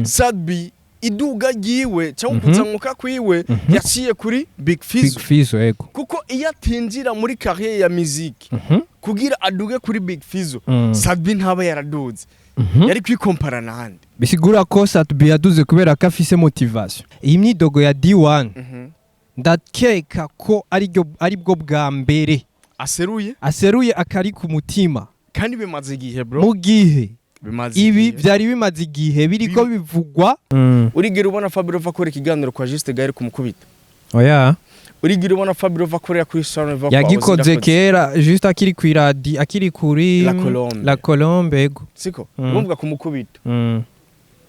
Sat-B iduga ryiwe cyangwa kuzamuka kwiwe yaciye kuri Big Big Fizzo. Fizzo, ego. Kuko iyo atinjira muri carrière ya muziki kugira aduge kuri Big Fizzo, Sat-B ntaba yaraduze. Yari kwikompara n'ahandi. Bisigura ko Sat-B yaduze kubera ko afise motivation. Iyi myidogo ya D1, ndakeka ko ariryo aribwo bwa mbere aseruye, aseruye akari ku mutima. Kandi bimaze igihe, bro. Mu gihe bimaze ibi igihe. byari bimaze igihe biriko bivugwa. Urigera ubona Fabio akora ikiganiro kwa Juste Gaël kumukubita? Oya. Urigera ubona Fabio akorera kuri Salon kwa Yagikoze Ozil? Kera juste akiri ku iradi, akiri kuri La Colombe. La Colombe, ego. Siko urumva kumukubita?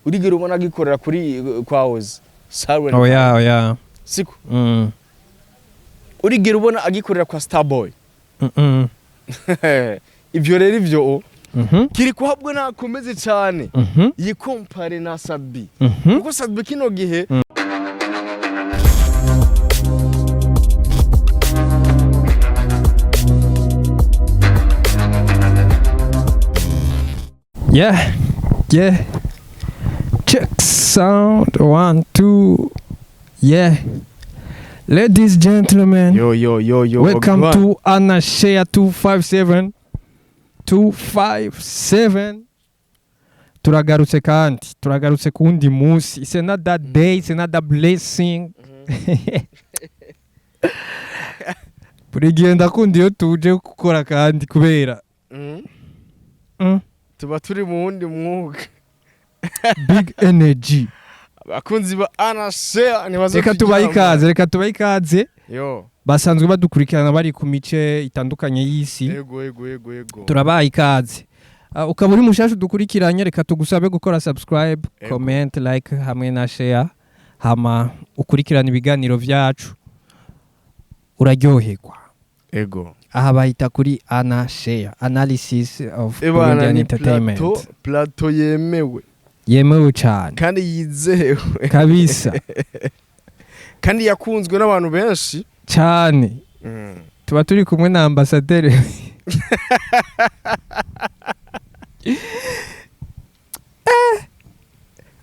Urigera ubona agikorera kuri kwa Ozi Salon? Oya. Siko? Urigera ubona agikorera kwa Starboy? Ivyo rero ivyo kiri kuhabwa nakomeze cyane yikompare na Sat-B, kuko Sat-B kino gihe Yeah. Check sound, one, two. Yeah. Ladies, gentlemen, yo yo yo yo welcome Ogwan. To Anashare 257. 257. Turagarutse kandi turagarutse kuwundi munsi. It's another day, it's another blessing. Buri gihe ndakunda iyo tuje gukora kandi kubera Tuba turi mu wundi mwuga. Big energy. Abakunzi ba Anashare ntibazo. Reka tubahe ikaze, reka tubahe ikaze. Yo. Basanzwe badukurikirana bari ku mice itandukanye y'isi. Yego. Turabaha ikaze. Ukaba uri mushasha udukurikiranye, reka tugusabe gukora subscribe, comment, like hamwe na share, hama ukurikirana ibiganiro vyacu, uraryoherwa. Aha bahita kuri Ana Share, analysis of Ebana Burundian ni entertainment. Plateau yemewe. Yemewe cyane. Kandi yizewe. Kabisa. Kandi yakunzwe n'abantu benshi. Cyane. Tuba turi kumwe na ambasaderi.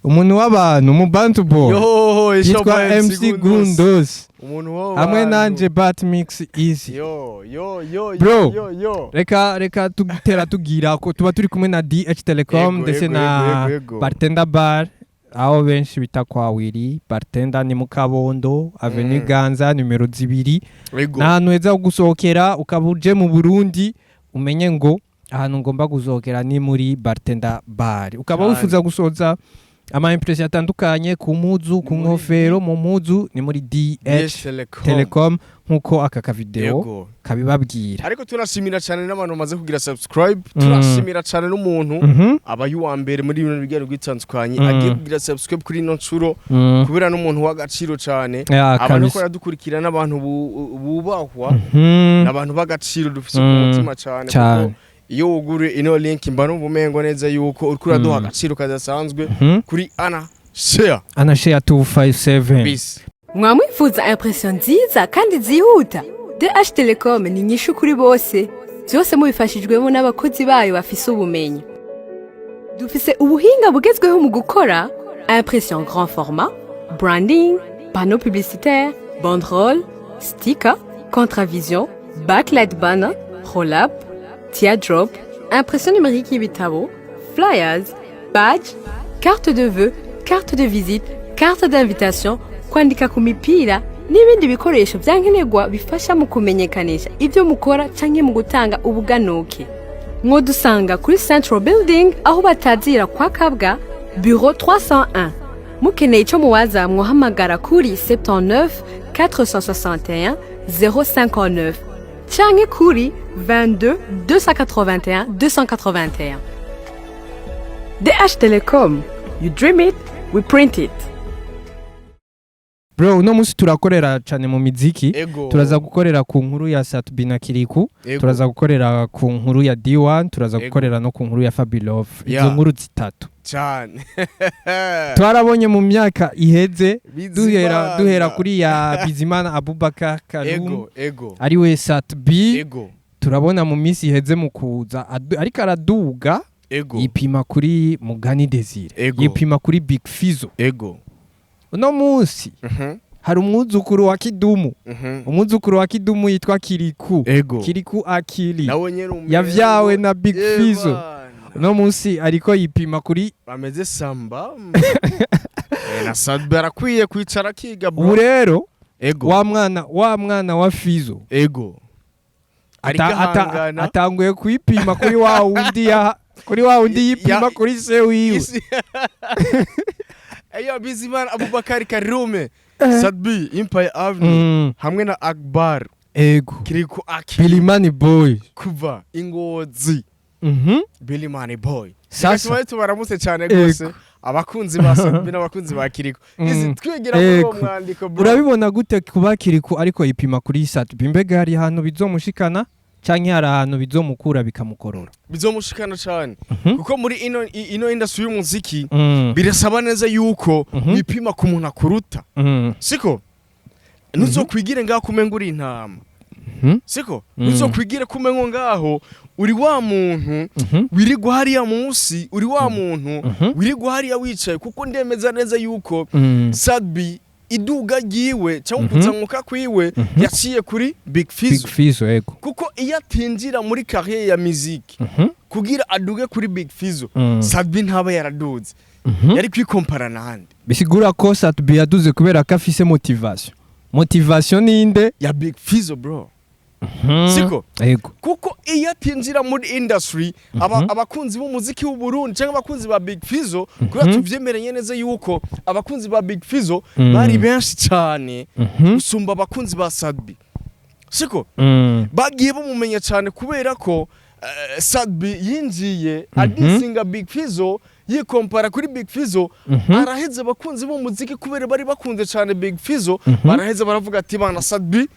Umuntu w'abantu, umubantu boy. Yo. Yitwa MC Gundos. Umuntu w'abantu. Hamwe nanje Bat Mix Easy. Yo yo yo. Bro. Yo yo. Reka tugutera tugira ko tuba turi kumwe na DH Telecom ndetse na Ego, ego. Bartender Bar, aho benshi bita kwa Willy Bartender, ni mu Kabondo, Avenue Ganza nimero 2. Ni ahantu heza ho gusohokera. Ukaba uje mu Burundi, umenye ngo ahantu ngomba gusohokera ni muri Bartender Bar. Ukaba wifuza gusoza ama impression atandukanye ku mpuzu, ku Ni muri nkofero, mu mpuzu, ni muri DH DH Telecom. Telecom, nkuko aka kavideo kabibabwira. Ariko tunashimira cyane n'abantu bamaze kugira subscribe. Turashimira cyane n'umuntu abaye uwa mbere muri bino biganiro bitandukanye agiye kugira subscribe kuri ino nshuro, kubera n'umuntu w'agaciro cyane. Abantu ko baradukurikira n'abantu bubahwa, n'abantu b'agaciro dufise ku mutima cyane, kuko iyo wuguruye ino link mba numva umengo neza yuko uriko uraduha agaciro kadasanzwe kuri Ana Share. Ana Share 257. Peace. Mwamwifuza impression nziza kandi zihuta? DH Telecom ni inyishu kuri bose, byose mubifashijwemo n'abakozi bayo bafise ubumenyi. Dufise ubuhinga bugezweho mu gukora impression grand format, branding, panneau publicitaire, banderole, sticker, contravision, backlight banner, roll-up, teardrop, impression numérique y'ibitabo, flyers, badge, carte de vœux, carte de visite, carte d'invitation, kwandika ku mipira n'ibindi bikoresho byankenerwa bifasha mu kumenyekanisha ibyo mukora canke mu gutanga ubuganuke. Mwodusanga kuri Central Building, aho batazira kwa Kabwa, bureau 301. Mukeneye ico muwaza, mwohamagara kuri 79 461 059 canke kuri 22 281 281. DH Telecom, you dream it, we print it. Bro, uno munsi turakorera cyane mu miziki. Turaza gukorera ku nkuru ya Sat-B na Kiriku. Turaza gukorera ku nkuru ya D1, turaza gukorera no ku nkuru ya Fabilove. Izo nkuru zitatu. Cyane. Twarabonye mu myaka iheze, duhera Bizimana. duhera kuri ya Bizimana Abubakar Karum, ego ego ari we Sat-B. Turabona mu minsi iheze mu kuza ariko araduga. Yipima kuri Mugani Desire, yipima kuri Big Fizzo. Uno munsi hari umwuzukuru wa Kidumu, umwuzukuru wa Kidumu yitwa Kiriku. Kiriku Akili Nawe nyene umengo yavyawe na Big Fizzo. Bana. Uno munsi ariko yipima kuri Bameze samba. Na Sat-B arakwiye kwicara akiga, bro. Ubu rero wa mwana wa Fizzo Ariko ahangana. atanguye kwipima kuri wa wundi ya kuri wa wundi yipima kuri se wiwe. Eyo Bizimana Abubakar Karume, Sat-B, Empire Avenue hamwe na Akbar Kiriko Akili Bilimani Boy kuva Ingozi. Billy Money Boy. Sasa Reka tubaramutse cyane gose abakunzi ba Sat-B n'abakunzi ba Kiriko. Izi twigira muri uwo mwandiko, bro. Urabibona gute kuba Kiriku ariko yipima kuri Sat-B? Mbega hari ahantu bizomushikana canke hari ahantu bizomukura bikamukorora? Bizomushikana cyane kuko muri ino industry y'umuziki birasaba neza yuko wipima ku muntu akuruta. Siko? Ntuzokwigire ngaho kumenga uri intama. Siko? Ntuzokwigire kumengo ngaho uri wa muntu wirigwa hariya munsi, uri wa muntu wirigwa hariya wicaye, kuko ndemeza neza yuko Sat-B iduga ryiwe cyangwa kuzamuka kwiwe yaciye kuri Big Big Fizzo. Fizzo, ego. Kuko iyo atinjira muri carrière ya muziki kugira aduge kuri Big Fizzo, Sat-B ntaba yaraduze. Yari kwikompara n'ahandi. Bisigura ko Sat-B yaduze kubera ko afise motivation. Motivation ninde? Ya Big Fizzo, bro. Siko? Ego. Kuko iyo atinjira muri industry, abakunzi b'umuziki w'u Burundi cyangwa abakunzi ba Big Fizzo, kubera tuvyemeranye neza yuko abakunzi ba Big Fizzo bari benshi cyane gusumba abakunzi ba Sat-B, siko? Bagiye bamumenya cyane kubera ko Sat-B yinjiye adisinga Big Fizzo, yikompara kuri Big Fizzo. Araheze abakunzi b'umuziki, kubera bari bakunze cyane Big Fizzo, baraheze baravuga ati: "Bana, Sat-B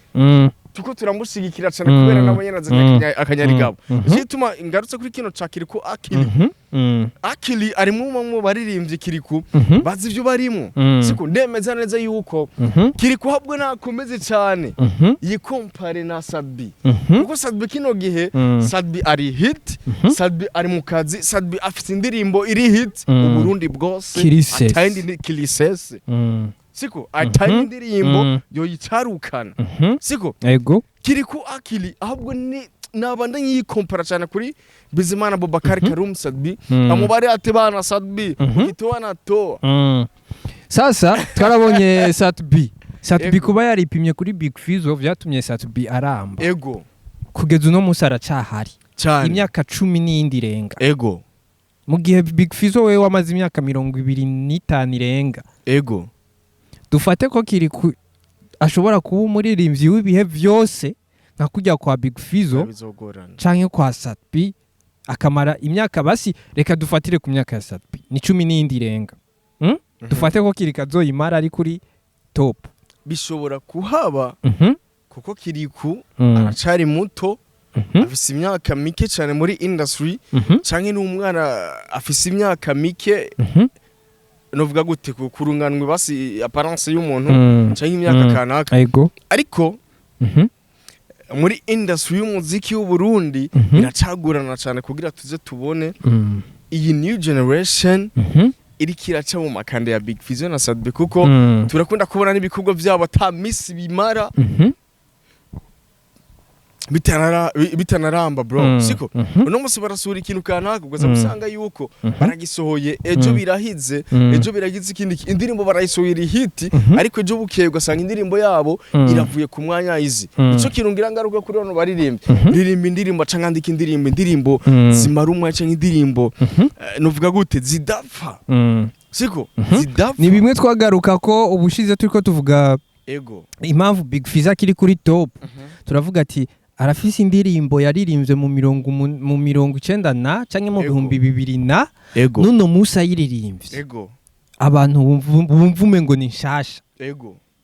tuko turamushigikira cyane," kubera nabo nyene azanye akanyarigabo. Nicyo gituma ngarutse kuri kino ca Kiriku Akili. Akili ari mu bamwe baririmbyi Kiriku bazi ibyo barimo. Siko? Ndemeza neza yuko Kiriku habwe nakomeze cyane yikompare na Sat-B, kuko Sat-B kino gihe, Sat-B ari hit, Sat-B ari mu kazi, Sat-B afite indirimbo iri hit Uburundi bwose. Kirisese. Atayindi ni Kirisese. Siko? Atayindi indirimbo yoyicarukana. Siko? Ego. Kiriku Akili ahubwo ni nabanda yikompara cyane kuri Bizimana Abubakar Karum Sat-B, amubare ati: "Bana Sat-B, ukitoa natoa." Sasa twarabonye Sat-B. Sat-B kuba yaripimye kuri Big Fizzo vyatumye Sat-B aramba. Kugeza uno munsi aracahari. Cyane. Imyaka 10 n'iyindi irenga. Mu gihe Big Fizzo wewe wamaze imyaka 25 irenga. Dufate ko Kiriku ashobora kuba umuririmbyi w'ibihe vyose nka kujya kwa Big Fizzo Bizogorana. canke kwa Sat-B, akamara imyaka, basi reka dufatire ku myaka ya Sat-B ni 10 n'iyindi irenga. Dufate ko Kiriku azoyimara ari kuri top. Bishobora kuhaba kuko Kiriku aracari muto, afise imyaka mike cyane muri industry, canke n'umwana afise imyaka mike. Novuga gute, kurunganwe basi apparence y'umuntu canke imyaka kanaka, ariko muri industry y'umuziki w'u Burundi biracagurana cyane kugira tuze tubone iyi new generation iriko iraca mu makanda ya Big Fizzo na Sat-B, kuko turakunda kubona n'ibikorwa vyabo ata misi bimara bitanaramba, bro. Siko? Uno musi barasura ikintu kanaka, ugaza gusanga yuko baragisohoye ejo, birahize, ejo biragize ikindi indirimbo barayisohoye iri hit, ariko ejo bukeye ugasanga indirimbo yabo iravuye ku mwanya izi. Ico kintu ngira ngaruka kuri bano baririmbyi, ririmba indirimbo canke andika indirimbo zimara umwanya, canke indirimbo novuga gute, zidapfa. Siko? Zidapfa. Ni bimwe twagaruka ko ubushize turiko tuvuga impamvu Big Fizzo akiri kuri top. Turavuga ati arafise indirimbo yaririmbye mu 90 na canke mu 2000 na nuno musi ayiririmbye, abantu bumva umengo ni nshasha.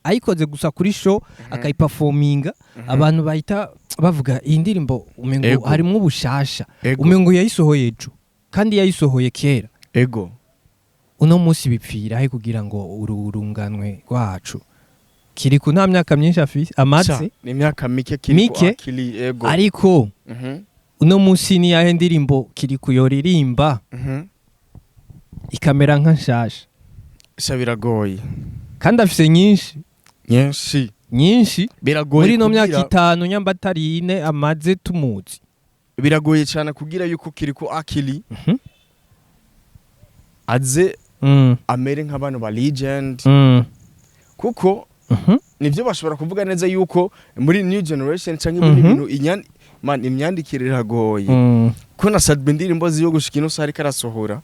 Ayikoze gusa kuri show, akayiperforminga, abantu bahita bavuga iyi ndirimbo umengo harimwo ubushasha, umengo yayisohoye ejo kandi yayisohoye kera. Uno munsi bipfira he kugira ngo uru urunganwe rwacu? Kiriku nta myaka myinshi afise amaze. Ni imyaka mike Kiriku Mike, Akili, ego. Ariko Uno munsi ni yahe ndirimbo Kirikou yoririmba ikamera nka nshasha? Sha, biragoye. Kandi afise nyinshi. Nyinshi. Nyinshi. Biragoye. Muri ino myaka kugira- 5 nyamba atari 4 amaze tumuzi. Biragoye cyane kugira yuko Kirikou Akili aze amere nk'abantu ba legend, kuko nivyo bashobora kuvuga neza yuko muri new generation canke ibindi bintu man, imyandikire iragoye, ko na Sadbi indirimbo ziyo gushika ino saha ariko arasohora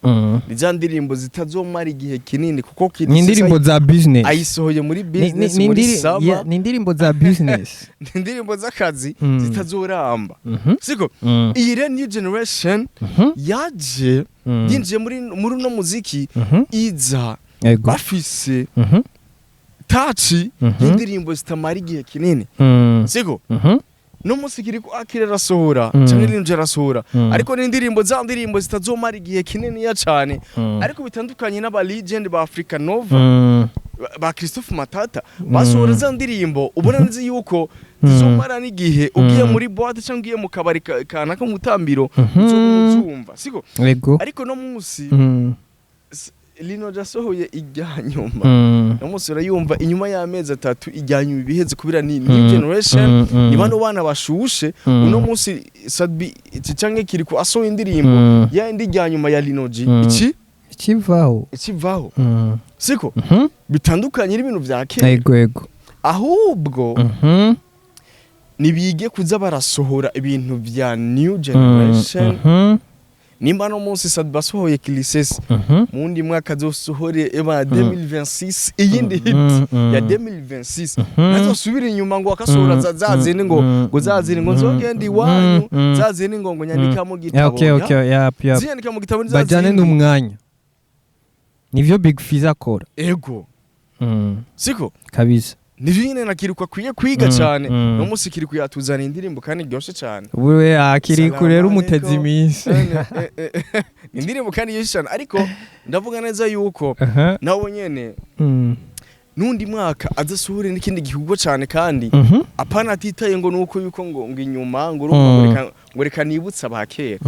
ni za ndirimbo zitazomara igihe kinini, kuko Ni indirimbo za business. Ayisohoye muri business, Ni muri summer. Yeah, ni indirimbo za business. Ni indirimbo z'akazi zitazoramba, siko? Iyi rero new generation yaje yinjiye muri uno muziki, iza bafise touch y'indirimbo zitamara igihe kinini, siko? No munsi Kirikou Akili arasohora canke Lil arasohora, ariko ni indirimbo, za ndirimbo zitazomara igihe kininiya cane, ariko bitandukanye n'aba legend ba Africa Nova, ba Christophe Matata, basohora za ndirimbo ubona nzi yuko zizomara n'igihe. Ugiye muri boîte cyangwa ugiye mu kabari kanaka mu mutambiro, uzumva, siko? Ego. Ariko no munsi Lino jasohoye ijya nyuma, no munsi urayumva inyuma y'amezi 3, ijya nyuma ibiheze, kubera ni new generation, ni bano bana bashushe. Uno munsi Sadbi iki canke Kirikou asohoye indirimbo, ya indi ijya nyuma ya Lino G iki Ikivaho. Ikivaho, siko? Bitandukanye n'ibintu vya kera. Ego, ego. Ahubwo nibige kuza barasohora ibintu vya new generation. Nimba no munsi Sadbi asohoye Kilisesi, mu wundi mwaka azosohore eba 2026 iyindi hit ya 2026, ntazosubira inyuma ngo akasohora za zindi ngo ngo za zindi ngo nzogenda iwanyu, za zindi ngo nyandika mu gitabo. Okay, yap. Ziyandika mu gitabo ni za Bajyane zindi. n'umwanya, nivyo Big Fizz akora. Ego. Siko? Kabisa. Nivyo nyine na Kirikou akwiye kwiga cyane. No munsi Kirikou yatuzana indirimbo kandi iryoshe cyane. Wewe akiri rero umutezi Salamu iminsi. Ni indirimbo kandi iryoshe cyane, ariko ndavuga neza yuko nawe nyene n'undi mwaka azasohore n'ikindi gikorwa cyane, kandi apana atitaye ngo nuko yuko ngo inyuma ngo urumva ngo reka nibutse abakera,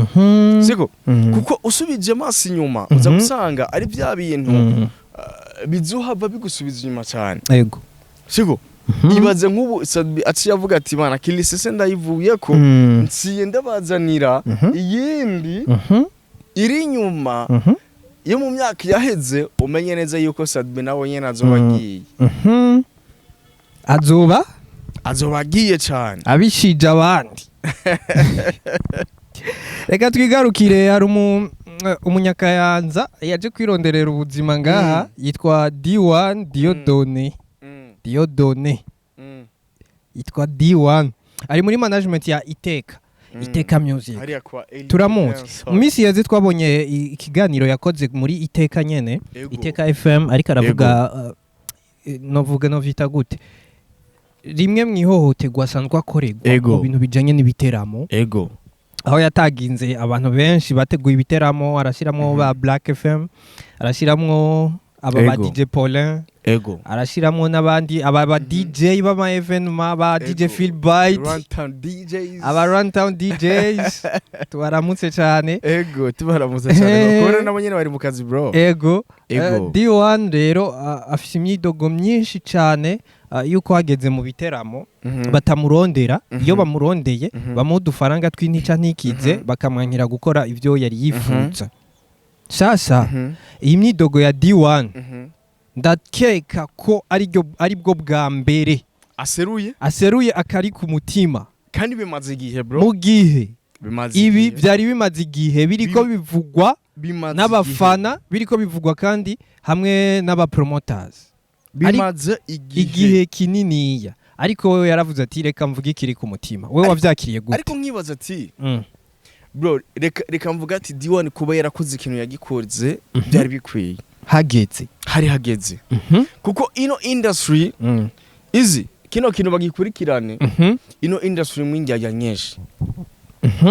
siko? Kuko usubije amaso inyuma uza gusanga ari bya bintu bizohava bigusubiza inyuma cyane, siko? Ibaze nk'ubu Sadbi aciye avuga ati: "Bana, Kilisese ndayivuye ko nsiye ndabazanira iyindi iri inyuma yo mu myaka yaheze." Umenye neza yuko Sadbi nawe nyene azoba agiye. Azoba Azoba agiye cyane. Abishije abandi. Reka twigarukire, hari umunyakayanza yaje kwironderera ubuzima ngaha, yitwa D1 Diodone. Diodone. Yitwa D1, ari muri management ya Iteka, Iteka Music. Hariya kwa Eli Turamuzi. Benson. Mu minsi yeze twabonye ikiganiro yakoze muri Iteka nyene, Iteka FM, ariko aravuga novuga novyita gute, rimwe mu ihohoterwa asanzwe akorerwa mu bintu bijanye n'ibiteramo, aho yataginze abantu benshi bateguye ibiteramo, arashiramwo ba Black FM, arashiramwo aba ba DJ Paulin, arashiramwo n'abandi aba ba DJ b'ama événement, ba DJ Phil Byte, Runtown DJs. Aba Runtown DJs tubaramutse cyane. Ego, tubaramutse cyane, kubona nabo nyene bari mu kazi, bro. Ego. Ego. D1 rero afise imyidogo myinshi cyane yuko hageze mu biteramo batamurondera. Iyo bamurondeye, bamuha udufaranga tw'intica ntikize, bakamwankira gukora ibyo yari yifuza. Sasa iyi myidogo ya D1, ndakeka ko aribwo bwa mbere aseruye, aseruye akari ku mutima. Kandi bimaze igihe, bro. Mu gihe Bimaze ibi igihe. byari bimaze igihe biriko bivugwa Bimaze n'abafana, biriko bivugwa kandi hamwe n'abapromoters igihe. Bimaze igihe. Igihe kininiya, ariko wewe yaravuze ati: "Reka mvuge ikiri ku mutima." Wewe wavyakiriye gute? Ariko nkibaza ati, bro, reka mvuga ati D1 kuba yarakoze ikintu yagikoze byari bikwiye. Hageze. Hari hageze, kuko ino industry izi kino kintu bagikurikirane, ino industry mwinjyajya nyinshi.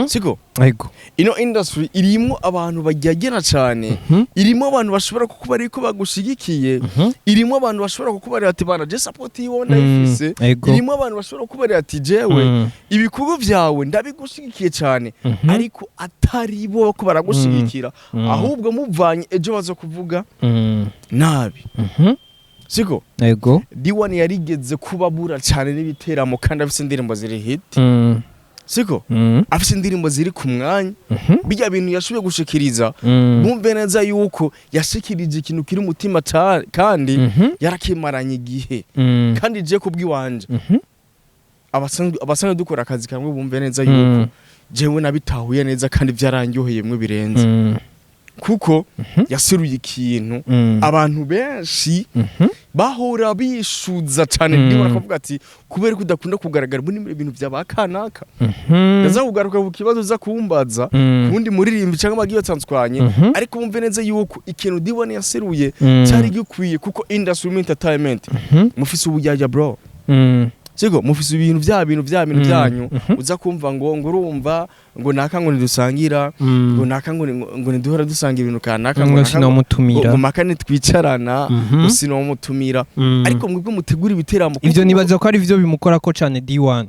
Siko? Ego. Ino industry irimo abantu baryagena cyane, irimo abantu bashobora kukuba ariko bagushigikiye, irimo abantu bashobora kukubarira ati: "Bana, je support yiwe ndayifise." Irimo abantu bashobora kukubarira ati: "Jewe ibikorwa vyawe ndabigushigikiye cyane." Ariko atari bo ko baragushigikira, ahubwo muvanye ejo baza kuvuga nabi. Siko? Ego. D1 yarigeze kubabura cyane n'ibiteramo kandi afise indirimbo ziri hit. Siko? Afise indirimbo ziri ku mwanya. Bijya bintu yashoboye gushikiriza, bumve neza yuko yashikirije ikintu kiri umutima kandi yarakimaranye igihe. Kandi je kubw'iwanje, abasanzwe dukora akazi kamwe bumve neza yuko jewe nabitahuye neza kandi byaranyoheye mwe birenze, kuko yaseruye ikintu abantu benshi bahora bishuza cyane. Ndibona akavuga ati kubera ko udakunda kugaragara muri ibintu bya ba kanaka. Ndaza kugaruka ku kibazo uza kumbaza kuwundi muririmbi cyangwa bagiye batandukanye. Ariko bumve neza yuko ikintu D1 yaseruye cyari gikwiye, kuko industry entertainment mufise ubujyajya, bro. Siko? Mufise ibintu bya bintu bya bintu byanyu. Uza kumva ngo urumva ngo naka ngo ntidusangira, ngo naka ngo ntiduhora dusanga ibintu kanaka, ngo ngo naka ngo sinomutumira. Ngo maka ntitwicarana, ngo sinomutumira. Ariko mwebwe mutegura ibiteramo Ivyo nibaza ko ari vyo bimukora ko cane D1,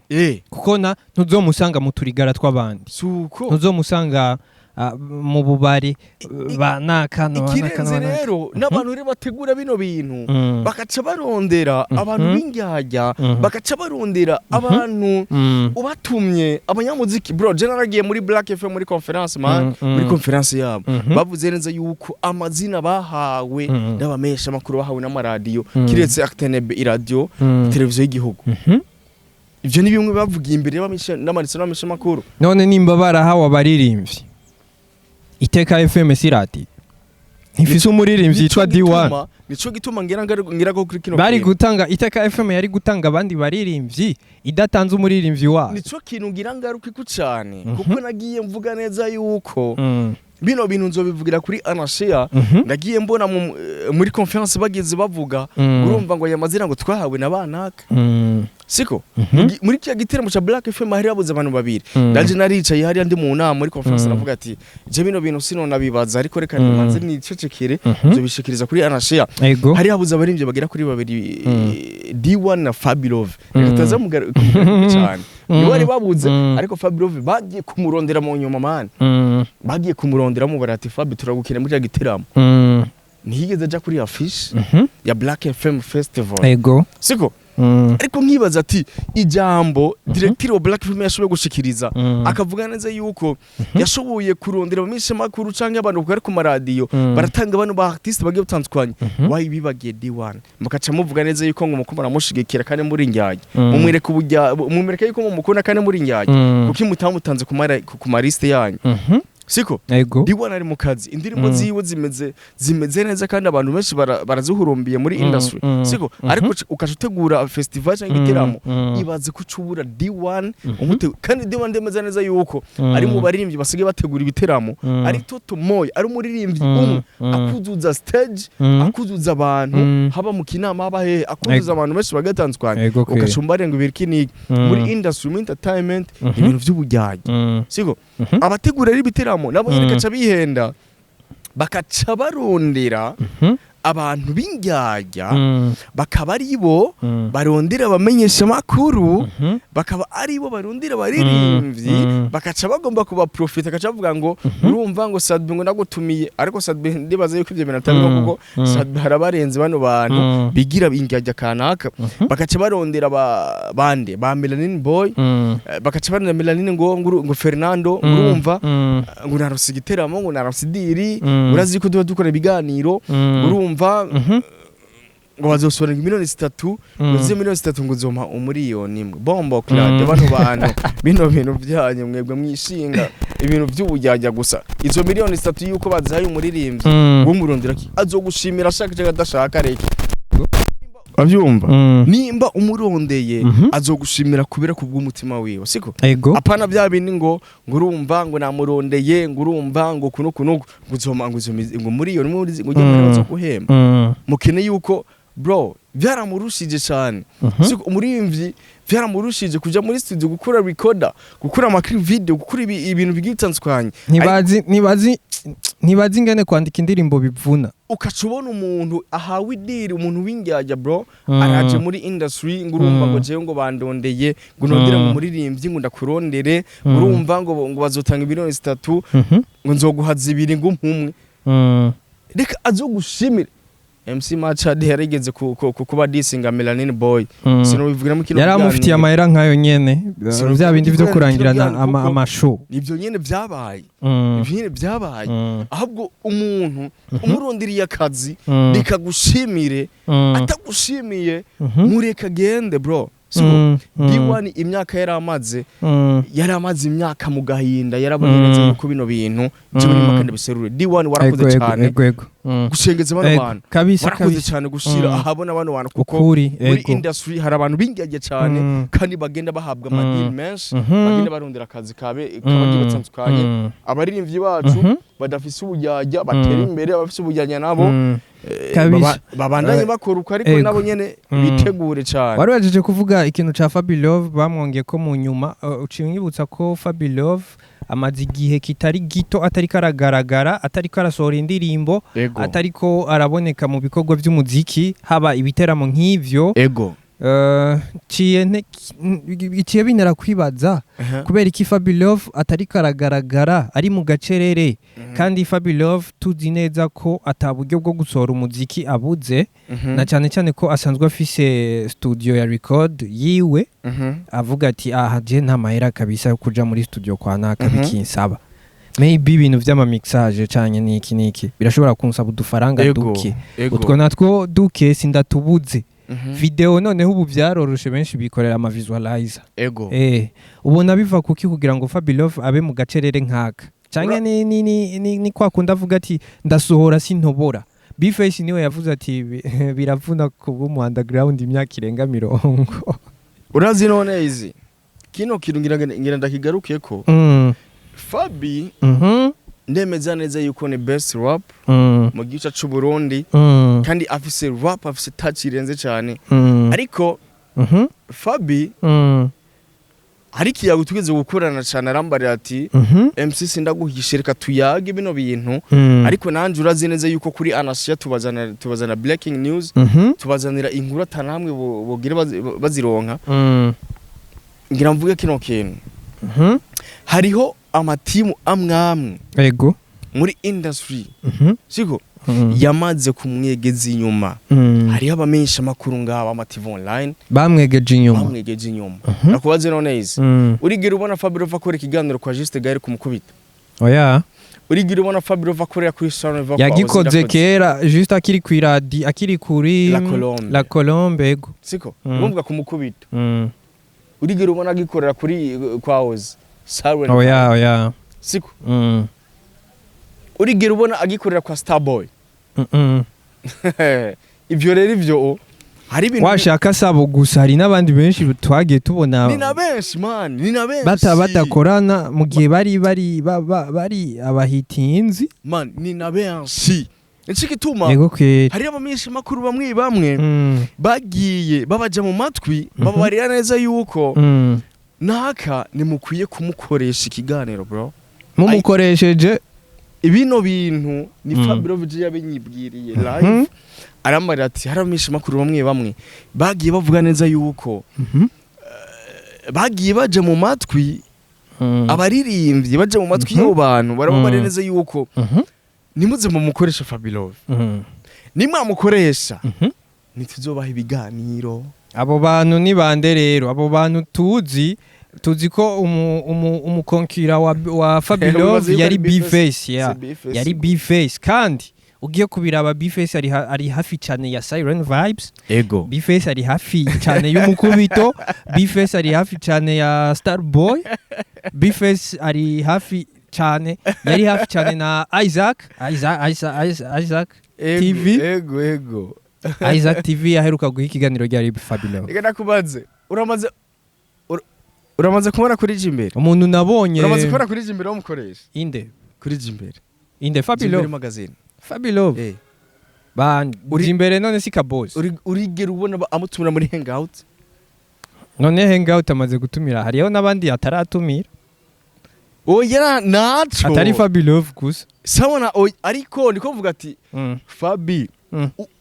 kuko na ntuzomusanga mu turigara tw'abandi. Suko. Ntuzomusanga mu bubari ba naka no ba naka no Ikirenze ba naka. rero, n'abantu rero bategura bino bintu bakaca barondera abantu b'indyarya, bakaca barondera abantu ubatumye abanyamuziki. Bro, je naragiye muri Black FM muri conference, man. Muri conference yabo bavuze neza yuko amazina bahawe n'abamesha makuru, bahawe n'amaradiyo, kiretse RTNB, iradiyo televiziyo y'igihugu. Ivyo ni bimwe bavugiye imbere y'abamesha n'abamesha makuru. None nimba barahawe abaririmbyi, Iteka FM si radiyo? Ntifise umuririmbyi yitwa D1? Nico gituma ngira ko kuri kino Bari kintu. gutanga, Iteka FM yari gutanga abandi baririmbyi idatanze umuririmbyi wayo. Nico kintu ngira ngaruke ku cyane, kuko nagiye mvuga neza yuko bino bintu nzobivugira kuri Anashia. Nagiye mbona muri conference bageze bavuga, urumva ngo aya mazina ngo twahawe na banaka. Siko? Muri kiriya giteramo ca Black FM hari habuze abantu babiri. Ndaje naricaye hariya ndi mu nama muri conference, navuga ati: "Je bino bintu sinonabibaza, ariko reka nimanze nicecekere, nzobishikiriza kuri Anashia." Hari habuze abaririmbyi bagera kuri babiri, D1 na Fabilove. Reka tuza mugaruka cyane, nibo bari babuze. Ariko Fabilove bagiye kumurondera mu nyuma, man. Bagiye kumurondera mu barati: "Fabi, turagukina muri kiriya giteramo." Ntiyigeze aja kuri affiche ya Black FM Festival. Siko? Ariko nkibaza ati ijambo directeur wa Black FM yashoboye gushikiriza, akavuga neza yuko yashoboye kurondera abamenyesha makuru canke abantu bari ku maradiyo, baratanga abantu ba artiste bagiye batandukanye, wayibibagiye D1, mukaca muvuga neza yuko ngo muko muramushigikira kandi muri njyajya. Mumwereka ubujya, mumwereka yuko mumukunda kandi muri njyajya. Kuki mutamutanze ku maliste yanyu? Siko? Ego. D1 ari mu kazi, indirimbo ziwe zimeze neza kandi abantu benshi barazihurumbiye muri industry. Siko? Ariko ukaca utegura festival cyangwa igiteramo, ibaze ko ucubura D1 kandi D1 ndemeza neza yuko ari mu baririmbyi basigaye bategura ibiteramo, ari Toto Moy, ari umuririmbyi umwe akuzuza stage, akuzuza abantu, haba mu kinama, haba hehe, akuzuza abantu benshi bagatandukanye. Ego kweli. Ukacumba ngo ibiriki ni muri industry, muri entertainment, ibintu by'ubujyanye. Siko? Abategura rero ibiteramo nabo nyine bakaca bihenda, bakaca barondera abantu b'indyarya, bakaba ari bo barondera abamenyesha makuru, bakaba ari bo barondera abaririmbyi, bakaca bagomba kubaprofita, bakaca bavuga ngo urumva ngo Sadbi ngo nagutumiye. Ariko Sadbi ndibaza yuko ivyo bintu atabiho, kuko Sadbi harabarenze bano bantu bigira indyarya kanaka. Bakaca barondera bande ba Melanin Boy, bakaca barondera Melanin ngo Fernando, urumva ngo narose igiteramo, ngo narose idiri, urazi ko tuba dukora ibiganiro, urumva ngo bazosohora miliyoni 3, ngo zizo miliyoni 3 ngo zompa 1 miliyoni. Bombo clad. Bano bantu, bino bintu byanyu mwebwe mwishinga ibintu by'ubujyajya gusa. Izo miliyoni 3 yuko bazihaye umuririmbyi w'umurundira, azogushimira ashaka cyangwa adashaka, reke abyumva. Nimba umurondeye, azogushimira kubera kubw'umutima wiwe, siko? Ego. Apana bya bindi ngo urumva ngo namurondeye, ngo urumva ngo kuno kuno, ngo uzoma ngo izo ngo miliyoni muri ngo ujye muri bazoguhemba. Mukene yuko, bro. Byaramurushije cyane. Siko umuririmbyi byaramurushije kuja muri studio gukora recorder, gukora ama clip video, gukora ibintu bigiye bitandukanye. Ntibazi ingene kwandika indirimbo bivuna. Ukaca ubona umuntu ahawe idiri, umuntu w'indyarya, bro, araje muri industry ngo urumva ngo jewe ngo bandondeye ngo nondere mu muririmbyi, ngo ndakurondere, urumva ngo bazotanga 3 miliyoni, ngo nzoguha 2, ngo umpumwe. Reka azogushimire. MC Machad yarigeze kuba disinga Melanin Boy. Sinobivugira mu kino Yari amufitiye kiganiro. amahera nk'ayo nyene, Sinobivugira vya bindi vyo kino kurangirana kiganiro kuko amashow. Nivyo nyene vyabaye. Ivyo nyene vyabaye. Ahubwo umuntu umuronderiye akazi, reka gushimire. Atagushimiye, mureka agende, bro. Siko D1 imyaka yari amaze, yari amaze imyaka mu gahinda, yarabonye neza yuko bino bintu jewe nyuma kandi biserure. D1, warakoze cyane Ego, ego. Gushengeza bano Ego, bantu. Kabisa. Warakoze cyane gushira ahabona bano bantu, kuko Ukuri. muri industry hari abantu b'indyarya cyane, kandi bagenda bahabwa amadini menshi, bagenda barondera akazi kabe kabagiye batandukanye. Abaririmbyi bacu badafise ubujyajya batera imbere, abafise ubujyajya nabo babandanye bakora uko, ariko nabo nyene bitegure cyane. Wari wajeje kuvuga ikintu ca Fabilove bamwongeye ko mu nyuma, uciye unyibutsa ko Fabilove amaze igihe kitari gito atari karagaragara, atari karasohora indirimbo, atari ko araboneka mu bikorwa by'umuziki, haba ibiteramo nk'ivyo. Ciye bintera kwibaza kubera iki Fabilove atari karagaragara, ari mu gacerere, kandi Fabilove tuzi neza ko ata buryo bwo gusohora umuziki abuze, na cyane cyane ko asanzwe afise studio ya record yiwe. Avuga ati: "Aha je nta mahera kabisa yo kuja muri studio kwa naka, bikinsaba maybe ibintu vy'amamixage canke niki niki, birashobora kunsaba udufaranga duke, utwo natwo duke sindatubuze." Video noneho ubu byaroroshe, benshi bikorera ama visualizer. Ubona biva kuki kugira ngo Fabilove abe mu gacerere nkaka, canke ni kwa kundi avuga ati: "Ndasohora sintobora"? Bface niwe yavuze ati: "Biravuna kuba mu underground imyaka irenga 50." Urazi none izi kino kintu ngira ndakigarukeko. Fabi, ndemeza neza yuko ni best rap mu gice c'u Burundi, kandi afise rap, afise touch irenze cyane, ariko Fabi hari ikiyago tugeze gukorana cyane, arambarira ati: "MC, sindaguhishe, reka tuyage bino bintu, ariko nanje urazi neza yuko kuri Anasia tubazana breaking news, tubazanira inkuru atanamwe bogire bazironka." Ngira mvuge kino kintu: hariho amatimu amwe amwe muri industry, siko, yamaze kumwegeza inyuma. Hariho abamenyesha amakuru ngaba ama TV online Bamwegeje inyuma. Bamwegeje inyuma. Nakubaze none izi: urigira ubona Fabio akora ikiganiro kwa Juste Gaël kumukubita? Oya. Urigira ubona Fabio akorera kuri Salon kwa Yagikoze Ozil? kera, juste akiri kwiradi, akiri kuri La Colombe. La Colombe, ego. Siko urumva kumukubita? Urigira ubona agikorera kuri kwa Ozi Salon? Oya. Siko? Urigira ubona agikorera kwa Starboy? Ivyo rero, ivyo hari ibintu Washaka sabo gusa, hari n'abandi benshi twagiye tubona Ni na benshi, man, ni na benshi. Badakorana mu gihe bari abahitinzi. Man, ni na benshi. Nico gituma Yego kweri. hari abamenyesha makuru bamwe bamwe bagiye babaja mu matwi, bababarira neza yuko naka nimukwiye kumukoresha ikiganiro, bro. Mumukoresheje. Bino bintu ni Fabio Vj yabinyibwiriye live, arambarira ati hari abamenyesha makuru bamwe bamwe bagiye bavuga neza yuko bagiye baja mu matwi, abaririmbyi baja mu matwi y'abo bantu, barababarira neza yuko nimuze mumukoresha Fabilove, nimwamukoresha ntituzobaha ibiganiro. Abo bantu ni bande rero? Abo bantu tuzi ko umukonkira wa Fabilove Ubaze yuko yari ari B-Face. B-Face, yeah. Si B-Face. Yari B-Face, kandi ugiye kubiraba B-Face ari hafi cyane ya Siren Vibes. B-Face ari hafi cyane y'umukubito, B-Face ari hafi cyane ya Starboy, B-Face ari hafi cyane, yari hafi cyane na Isaac TV. Ego, ego. Isaac TV aheruka guha ikiganiro ryari Fabilove? Reka nakubaze, uramaze kubona kuri Jimbere? Umuntu nabonye Uramaze kubona kuri Jimbere bamukoresha? Inde? Kuri Jimbere. Inde? Jimbere Fabilove? magazine. Fabilove? Eh. Ba imbere none si Kabosi? Urigera ubona amutumira muri hangout? None hangout amaze gutumira, hariho n'abandi ataratumira. Oya, naco. Atari Fabi Love gusa. Sawa na oya, ariko ndiko mvuga ati Fabi,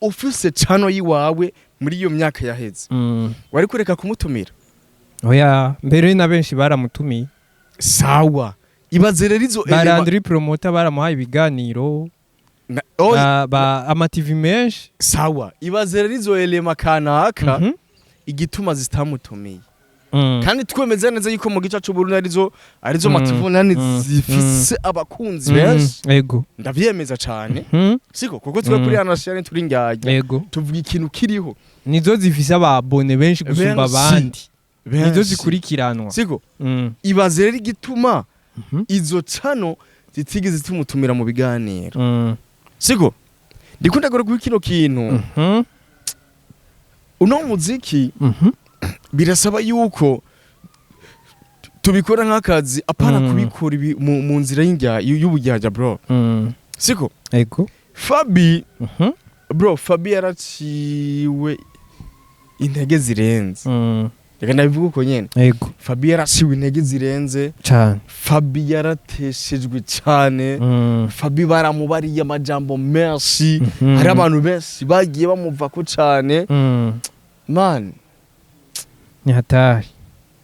ufise channel yiwawe muri iyo myaka yaheze, wari kureka kumutumira? Oya, mbere na benshi baramutumiye. Sawa, ibaze rero izo Ba Landry Promoter baramuhaye ibiganiro. Oya. Ba ama TV menshi. Sawa, ibaze rero izo elema kanaka igituma zitamutumiye, kandi twemeza neza yuko mu gice c'Uburundi arizo ma TV nani zifise abakunzi benshi. Ndavyemeza cane. Siko kuko twe kuri Anashare turi ndyarya, tuvuga ikintu kiriho. Nizo zifise aba abonnés benshi gusumba Benshi. abandi, nizo Benshi. zikurikiranwa. Siko? Ibaze rero igituma izo channel zitigeze zitumutumira mu biganiro. Siko ndikunda kuri kino kintu. Uno muziki birasaba yuko tubikora nk'akazi, apana kubikora mu nzira y'ubujyajya, bro. Siko? Ego. Fabi, bro, Fabi yaraciwe intege zirenze. Reka ndabivuga uko nyene. Fabi yaraciwe intege zirenze. Cane. Fabi yarateshejwe cyane. Fabi baramubariye amajambo menshi. Hari abantu benshi bagiye bamuvako cyane. Man. Ni hatari.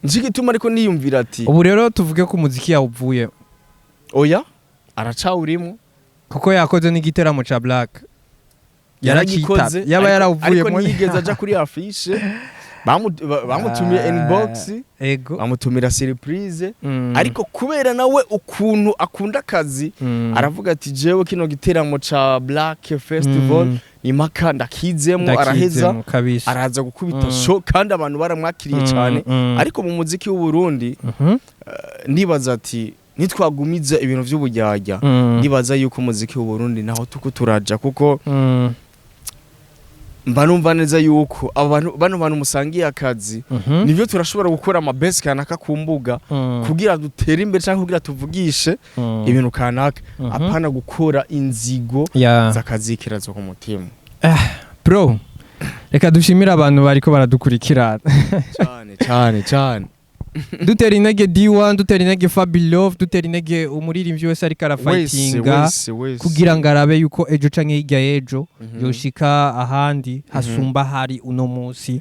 Nzi igituma, ariko niyumvira ati Ubu rero tuvuge ko umuziki yawuvuye? Oya, aracawurimo. Kuko yakoze n'igiteramo ca Black. Yaragikoze. Yaracita yaba yarawuvuye. Ariko ntiyigeze aja kuri affiche. Bamutumiye inbox, bamutumira surprise. Ariko kubera nawe ukuntu akunda akazi, aravuga ati: "Jewe kino giteramo ca Black Festival ni maka ndakizemo." Araheza Ndakizemo kabisa. araza gukubita show, kandi abantu baramwakiriye cyane. Ariko mu muziki w'u Burundi, ndibaza ati nitwagumiza ibintu vy'ubujyajya, ndibaza yuko umuziki w'u Burundi naho tuko turaja, kuko mba numva neza yuko abo bantu, bano bantu musangiye akazi, nivyo turashobora gukora amabesi kanaka ku mbuga kugira dutere imbere cyangwa kugira tuvugishe ibintu kanaka, apana gukora inzigo z'akazikira zo ku mutima. Bro, reka dushimire abantu bariko baradukurikirana. Cyane cyane cyane. Dutera intege D1, dutera intege Fabi Love, dutera intege umuririmbyi wese ariko Wese. arafightinga Wese wese. kugira ngo arabe yuko ejo canke hirya y'ejo yoshika ahandi hasumba hari uno munsi.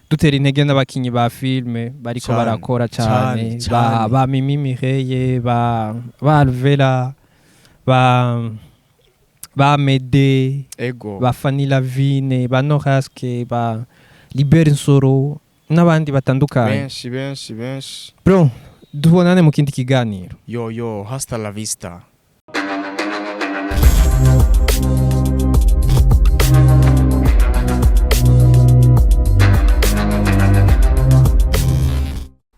Dutera intege n'abakinyi ba filme bariko barakora cane, ba, ba Mimi Mireye, ba Alvera, ba Mede, ba Fanny Lavine, ba Noraske, ba Liber Nsoro n'abandi batandukanye. Benshi benshi benshi. Bro, tubonane mu kindi kiganiro. Yo yo, hasta la vista.